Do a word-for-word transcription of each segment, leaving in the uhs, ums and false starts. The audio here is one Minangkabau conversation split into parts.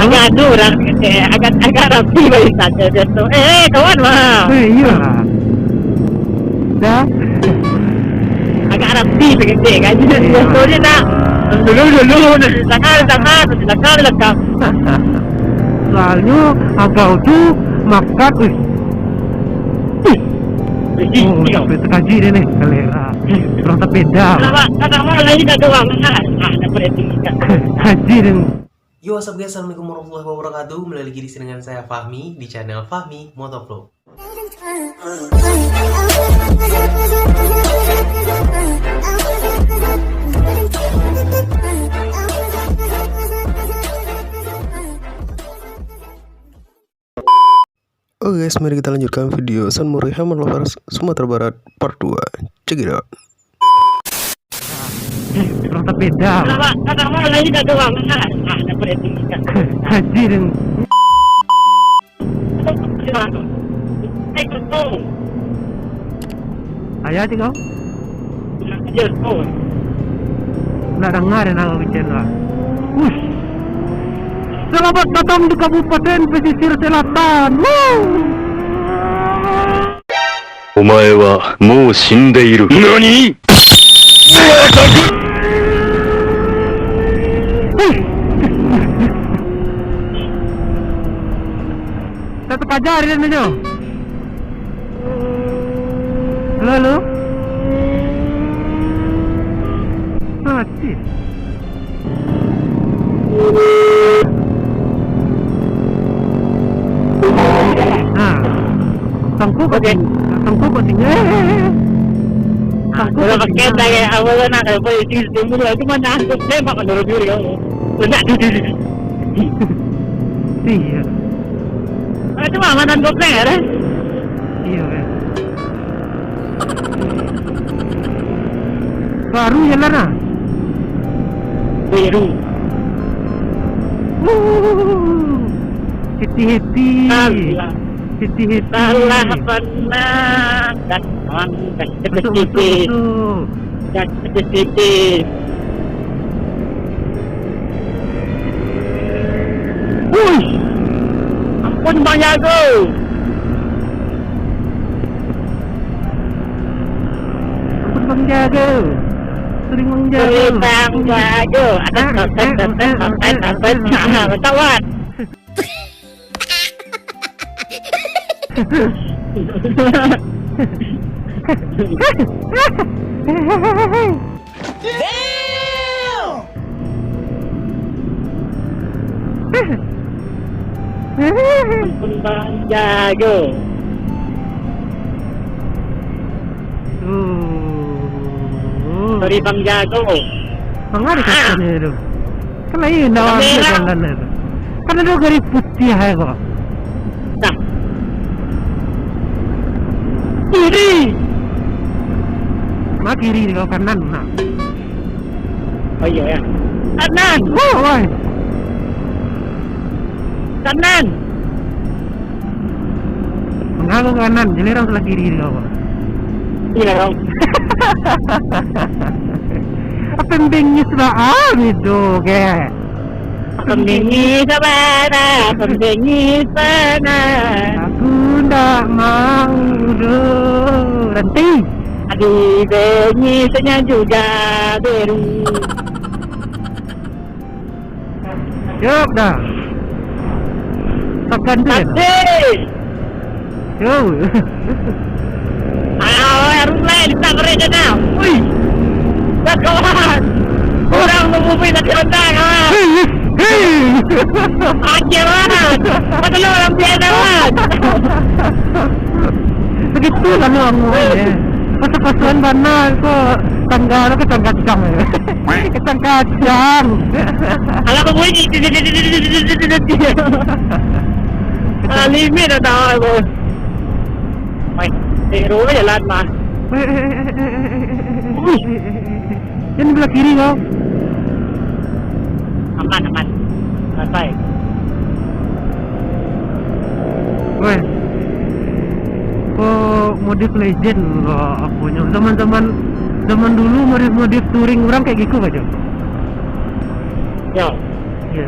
Gaduh urang, eh, agak, agak rapi barisan biaso. Eh, eh, kawan mah. Eh, iyolah. Dah. Agak rapi pengetik kan. Biaso je nak. Dulu, dulu, nak di tangah, di tangah, di tangah, di tangah. Soalnyo agau tu makan, wih. Wih. Oh, sampai takaji dia ni. Kalera. Urang tapeda. Kaji dia ni. Yo, what's up guys, assalamualaikum warahmatullahi wabarakatuh. Kembali lagi di sini dengan saya Fahmi di channel Fahmi Motovlog. Oke guys, mari kita lanjutkan video San Mori Hammer Lovers Sumatera Barat Part dua. Check it out. Urang tapeda. Kaji dia. Ayah cik kau? Nak dengar dia nak bincang tu lah. Ush. Selamat datang di Kabupaten Pesisir Selatan. Woo. Omae wa mou shindeiru. Nani? Satu pajar dia tu. Halo, halo. Mati. Ha. Sangko kau. Oke. Ting-, sangko kau tinggal. Ha, sangko kalau kau pakai tinggal. Dah, apa tu nak, kalau boleh, di sini dulu, cuma nak angkut tembak kan, dulu, dulu, ya. Ledak, dulu, dulu. Iya. Ah, cuma mantan kopling ya, deh? Iya, kan. Baru jalan ah. Baru. Wuh. Happy, happy. Alah. Happy, happy. Salah pernah. Datang, datang. Masuk, masuk, masuk. Datang, datang. Wuih. Ampun, Bang Jago. Ampun, Bang Jago. Sering, Bang Jago. Sering, Bang Jago. Ada, ah, topet, ah, topet, ah, topet, ah, topet. Ah, ah, ah. Pesawat. Damn! Ampun, Bang Jago. Oh. Sorry, Bang Jago. Bang, ada kasanyo tu. Kan lain dah. Kamera. Jalan tu. Kan ada garis putih ai ko. Dah. Kiri. Ma kiri ko, kanan, nah. Oh, iyo, yo. Kanan. Oh, oi. Kanan. Manga ko kanan, jalan urang sabalah kiri ko, Pak. Iyo, dong. Pembengis baa bido, ge. Pembengis bana, pembengis bana. Aku ndak mau doh. Ranti. Adi bengis nyo juga beru. Siap dah. Tekan tu je. Yo. Ah, harus lah, kita beri je dah. Wih. Dah, kawan. Orang mengumui tadi rendah, kawan. Hei, hei. Akhir lah. Betul orang biasa, kawan. Begitu lah lu ngomong, ya. Pas-pasan bana ko tangga tu, kacang-kacang, ya. Kacang-kacang. Alah, bunyi. Ah, limit dah tahu aku. Woi, eh, roh jalan mah. Eh, eh, eh, eh, eh, eh, eh, eh, eh, eh, eh, eh, eh, eh, eh. Yang di belah kiri kau. Aman, aman. Santai. Weh. Ko modif legend ko aponyo. Zaman-zaman, zaman dulu modif-modif touring urang kayak gitu aja. Yo. Iya.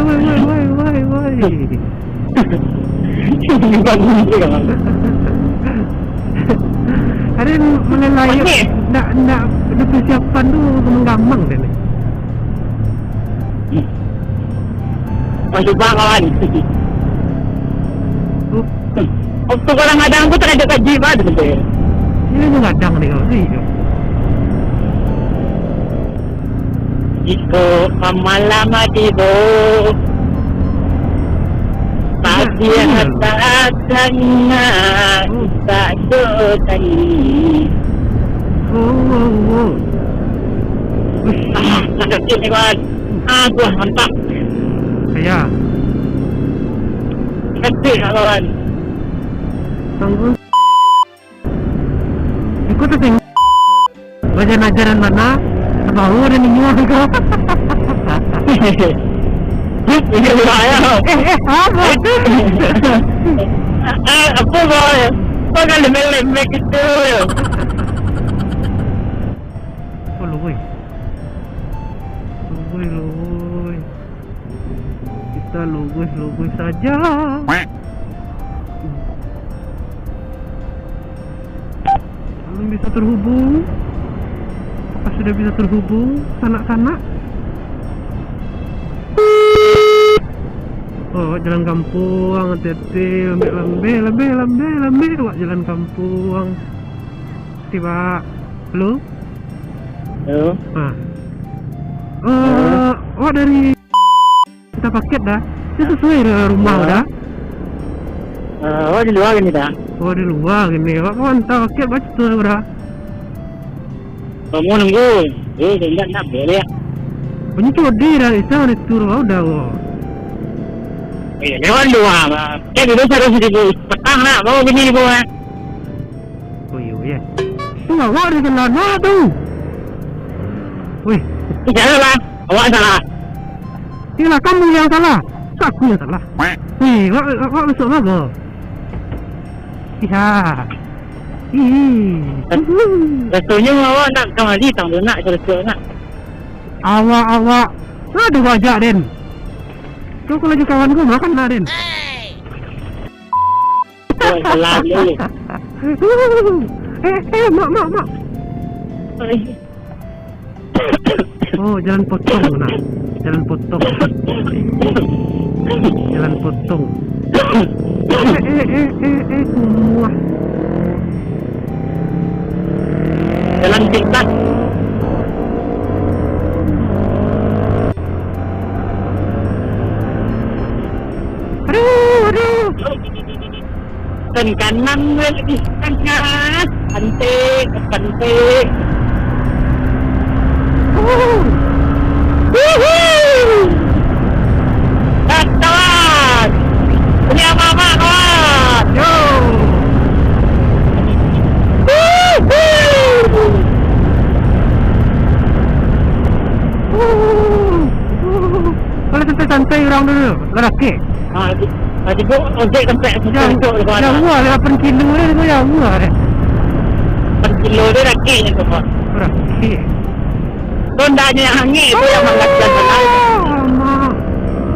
woi, woi, woi, woi, woi, woi. Ada malalai. Okey. Ndak, ndak ada persiapan tu, manggamang dia ni. Masuk bang, kawan. Oh. Waktu kadang-kadang tu terkejut kaji banget tu. Ini tu kadang ni, kawan. Iyo. Iko pamalam tibo. Tapi rasa sangat tak do tadi. Oh, oh, oh. Uish. Ah, sakit ni, kawan. Ah, buah mantap. Kaya. Sakit, kawan. Tunggu. Iko tu tengok. Bajan ajaran mana? Tabawa dan inyo ko. Iya, iya, iya. Eh, eh, apa tu? Eh, apa, boy? Kau kan lembek-lembek gitu. Oh, logoi. Logoi, logoi. Kita logoi, logoi saja. Belum bisa terhubung. Apa sudah bisa terhubung, sanak-sanak? Oh, jalan kampuang, hati-hati, lambek, lambek, lambek, lambek, lambek, awak jalan kampuang. Tiba. Halo? Halo? Ah. Eh, awak dari kita paket dah. Itu sesuai dengan rumah dah. Eh, awak di luar gini dah. Oh, di luar gini. Awak kawan tak paket baca tu dah. Kamu nunggu. Eh, saya ingat nak beli. Banyak tu ada dah. Itu ada tu dah. Eh, lewat luar. Kan dulu seratus ribu. Petang nak. Bawa gini di bawah. Oh, iyo, ya. Tu awak dari sana tu. Weh. Ih, janganlah. Awak salah. Iyolah, kamu yang salah. Kok aku yang salah? Weh, awak, awak masuk apa? Iya. Ih. Ras-, rasonyo awak nak kamari tang tu, nak, kiro-kiro nak. Awak, awak. Aduh, bajak, Den. Kau kalau jo kawan kau, makan lah, Den. Buat salah dulu. Eh, eh, mak, mak, mak. Oh, jalan potong, nah. Jalan potong. Jalan potong. Eh, eh, eh, eh, eh, kumuah. Jalan pintas. Aduh, aduh. Kan kanan gue di tengah. Cantik, cantik. Wuhu. Kawan. Ini apa-apa, kawan. Yo. Wuhu. Wuhu. Kalau santai-santai urang tu, lah rakik. Ah, di, ah, di bawah ojek sampai jauh, jauh lah, lapan kilo dia tu, jauh lah dia. Lapan kilo dia rakiknyo tu, Pak. Rakik. Tu ndaknyo yang hangik tu yang manggasan. Ah, alamak.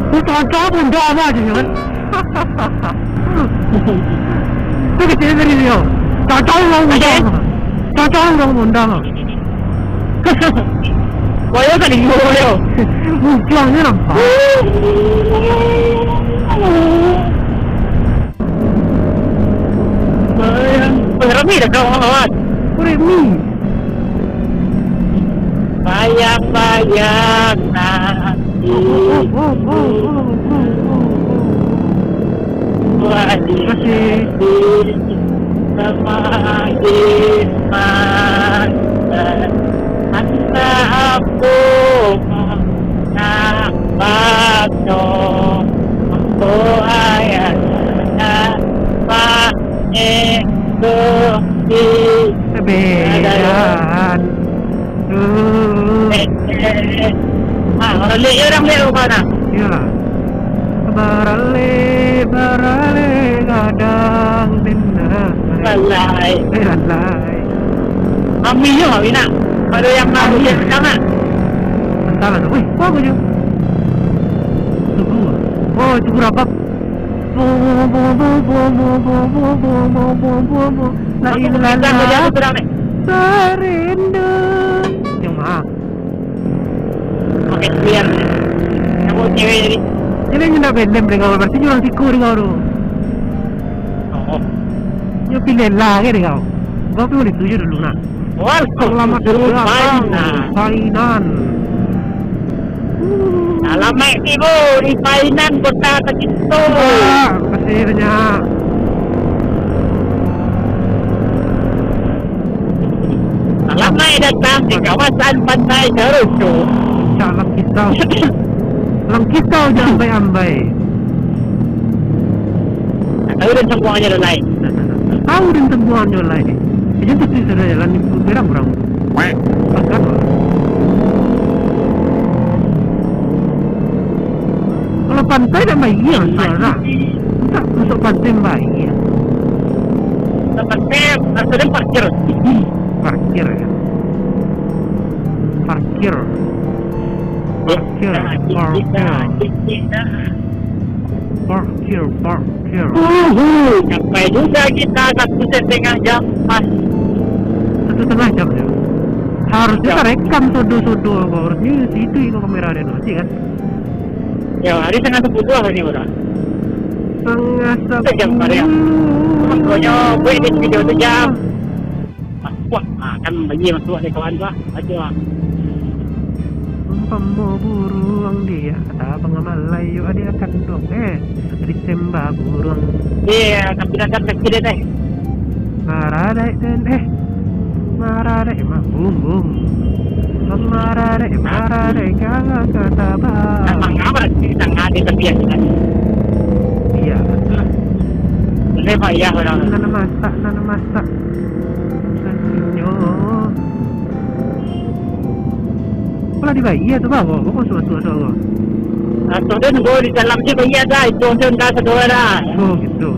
Tu cocok pun dah apa je, kan? Tu kecil tadi dia. Cocok orang muda. Cocok orang muda. Boyo ka limo yo. Muncuangnyo nampak. Bayang, weh, rami dah kawan-kawan. Rami. Bayang-bayang nanti. Oh, oh, oh, oh, oh, oh, oh. Wah, masih. Sama Iman, asa apo nak baco, apo ayah nak pakai dosi. Kebedahan. Eh, eh, eh. Ah, baralek je urang dia, rupanya. Iyolah. Baralek, baralek, gadang tenda. Lalai. Eh, lalai. Kami je, kami nak. Kalau yang nak Kami. Hujan sedang nak. Entahlah tu. Weh, apa je? Tugu. Oh, Tugu Rabab. La ilaha illallah. Serindu. Yang mana? Pakai biar. Yang bawa cewek tadi. Jadi nyo ndak belem dek kau, berarti nyo urang siko dek kau tu. Oh. Nyo pilih lah ke dek kau. Kau pilih tu je dulu nak. Selamat datang, Painan. Painan. Salamaik tibo di Painan, kota tacinto. Wah, makasih banyak. Salamaik datang di kawasan Pantai Garoco. Cak Langkisau. Langkisau jan ambai-ambai. Tahu dan sambuangnyo lalai. Tahu dan sambuangnyo lalai. Jadi tu sudah jalan di berang-berang. Makan. Kalau pantai dak bayar suara. Entah masuk pantai bayar. Kalau pantai, asal dia parkir. Parkir ya. Parkir. Parkir, parkir. Parkir, parkir. Uhu, sampai juga kita satu setengah jam pas. Satu setengah jam ya. Harusnya ya. Tarekam sodo-sodo, harusnya situ itu kamera dia tu, kan? Ya, hari setengah sepuluh hari ini orang. Setengah sepuluh. Sejam hari ya. Makanya buat edit video tu jam. Wah, ah, kan bagi masuk dek kawan tu ah. Baca ah. Umpamo buruang di ateh bangamalai, yo adik kanduang, eh, disembah buruang. Iya, tapi datang kecil deh. Marah dek den, eh. Marah dek mah bung bung. Marah dek, marah dek, kalau kata bah. Emang apa sih tangah di tepian tadi? Iya, betul. Ini payah orang. Nana masak, nana masak. Sanyo. Tadi bayia tu, Bang. Kok masuk-masuk, masuk, Bang? Atau dia nunggu di dalam je bayia dah. Itu je dah segala dah. Oh, gitu.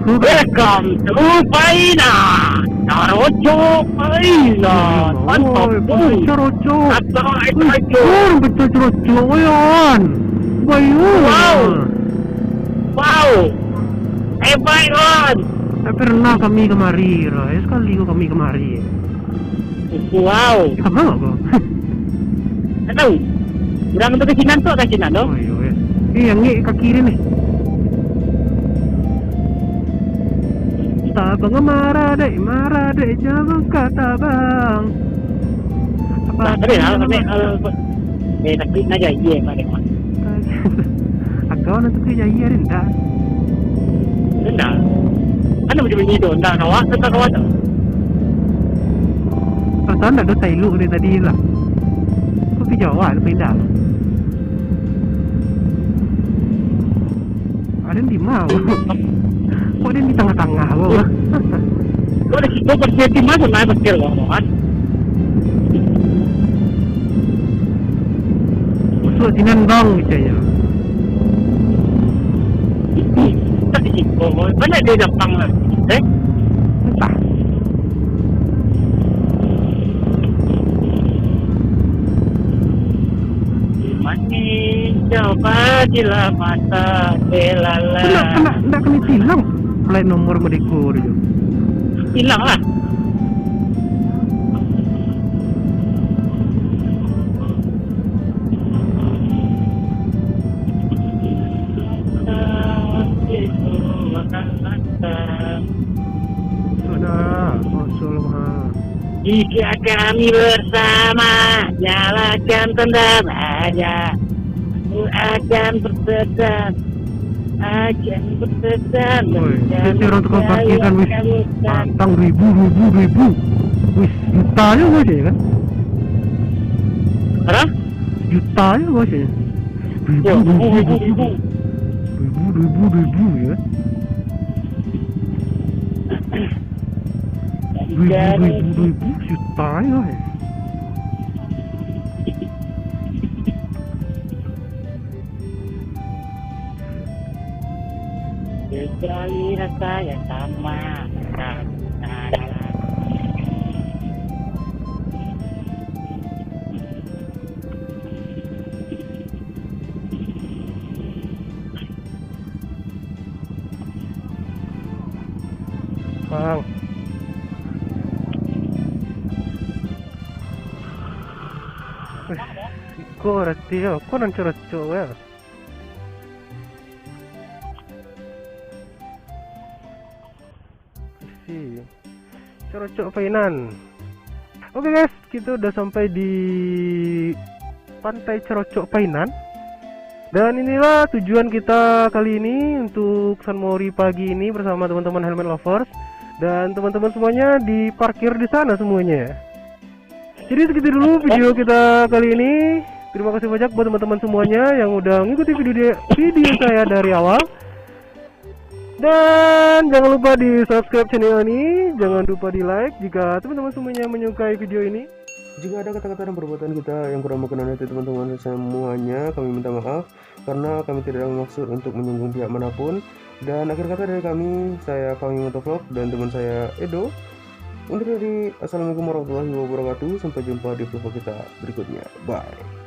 Welcome to Painan. Carocok Painan. Oi, mantap, betul carocok. Atau itu. Oi, betul carocok, Wan. Bayu. Wow. Wow. Hebat, Wan. Tak pernah kami kemari, Ra. Ya, sekali kau kami kemari. Wow. Sama kau. Tak tahu. Urang tu ka sinan tu, ka sinan tu. Oh, iyo, iyo. Eh, angek ka kiri ni. Tabang marah dek, marah dek, jangan ka tabang. Apa? Nah, tadi lah, sampai, eh, eh, tapi nak jadi, eh, pada kau. Agak nak tukar jaya dia ndak? Ndak. Kan macam ni tu, ndak kawa, ndak kawa tu. Perasaan ndak ada tailuk dari tadi lah. Kok ke Jawa tu pindah? Ada di mana? Kok ada di tengah-tengah, bang? Kau dah situ, pas dia timah, sana pasir, bang, kan? Masuk sinan, bang, katanya. Tak di situ, bang. Mana dia datang lah? Eh? Entah. Manis, coba bila mata belala. Kena, kena, ndak kena tilang. Plat nomor Merdeka tu. Hilang lah. Sudah, Rasulullah. Jika kami bersama, nyalakan tenda baja. Aku akan bersedap. Akan bersedap. Oi, itu orang tukang parkir kan, wis. Pantang ribu, ribu, ribu. Wis, juta je bos ya kan? Berapa? Juta je bos ya. Ribu, ribu, ribu, ribu. Ribu, ribu, ribu ya kan? Ribu, ribu, ribu, juta je bos ya. Kecuali rasa yang sama. Nah, nah, nah. Bang. Wih, iko rati yo, ko nan carocok yo. Isi. Carocok Painan. Oke guys, kita udah sampai di Pantai Carocok Painan. Dan inilah tujuan kita kali ini untuk San Mori pagi ini bersama teman-teman Helmet Lovers dan teman-teman semuanya di parkir di sana semuanya. Jadi segitu dulu video kita kali ini. Terima kasih banyak buat teman-teman semuanya yang udah ngikutin video dia, video saya dari awal. Dan jangan lupa di subscribe channel ini, jangan lupa di like jika teman-teman semuanya menyukai video ini. Jika ada kata-kata dan perbuatan kita yang kurang berkenan di hati teman-teman semuanya, kami minta maaf karena kami tidak ada maksud untuk menyinggung pihak manapun. Dan akhir kata dari kami, saya Fahmi Motovlog dan teman saya Edo. Undur diri, assalamualaikum warahmatullahi wabarakatuh. Sampai jumpa di vlog kita berikutnya. Bye.